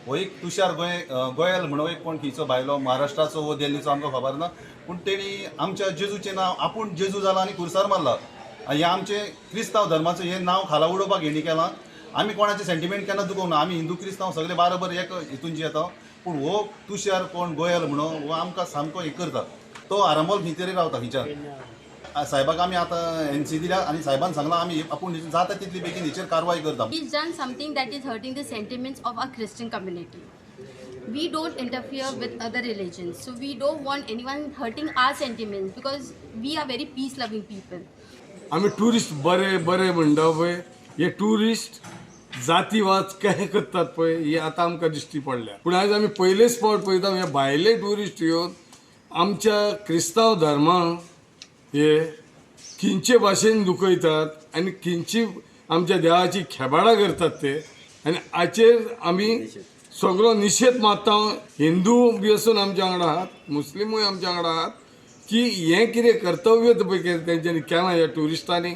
हो एक तुषार गोयल म्हणून एक कोण खंयचो भायलो महाराष्ट्राचो वो दिल्लीचो आमकां खबर ना, पूण तेणी आमच्या जेजूचें नांव, आपूण जेजू जाला आनी खुर्सार मारला आनी हें आमचें क्रिस्तांव धर्माचो हें नांव खाला उडोवपाक हेणी केलां. आमी कोणाचें सेंटिमेंट केन्ना दुखोवंक ना. आमी हिंदू क्रिस्तांव सगळे बाराबर एक हितून जियेता. पूण हो तुषार कोण गोयल म्हणून हो आमकां सामको हें करता. तो आरंबोल खंय तरी रावता खंयच्यान. साहेबाक आमी आतां एनसी दिल्या आनी साहेबान सांगलां आमी आपूण जाता तितली बेगीन हेचेर कारवाय करता. He's done something that is hurting the sentiments of our Christian community. We don't interfere with other religions, so we don't want anyone hurting our sentiments because we are very peace loving people. आमी tourist बरे बरे म्हणटा पळय, हे tourist जातीवाद कशे करतात पळय ही आतां आमकां दिश्टी पडल्या. पूण आयज आमी पयलेच फावट पळयता हे भायले ट्युरिस्ट येवन आमच्या क्रिस्तांव धर्माक हे खंयचे भाशेन दुखयतात आनी खंयची आमच्या देवाची खेबाडां करतात ते. आनी हाचेर आमी सगळो निशेध मारता. हिंदू बी आसून आमच्या वांगडा आहात, मुस्लिमूय आमच्या वांगडा आहात की हें कितें कर्तव्य पळय तेंच्यांनी केलां. ह्या ट्युरिस्टांनी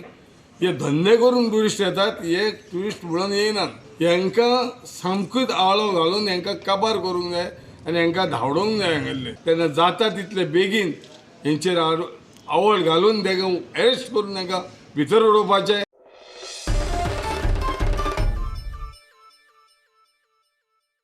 हे धंदे करून ट्युरिस्ट येतात, हे ट्युरिस्ट म्हणून येयनात. हेंकां सामकूच आळो घालून हेंकां काबार करूंक जाय आनी हेंकां धांवडोवंक जाय हांगेल्ले. तेन्ना जाता तितले बेगीन हेंचेर आवळ घालून तेंकां एरेस्ट करून तेंकां भितर उडोवपाचें.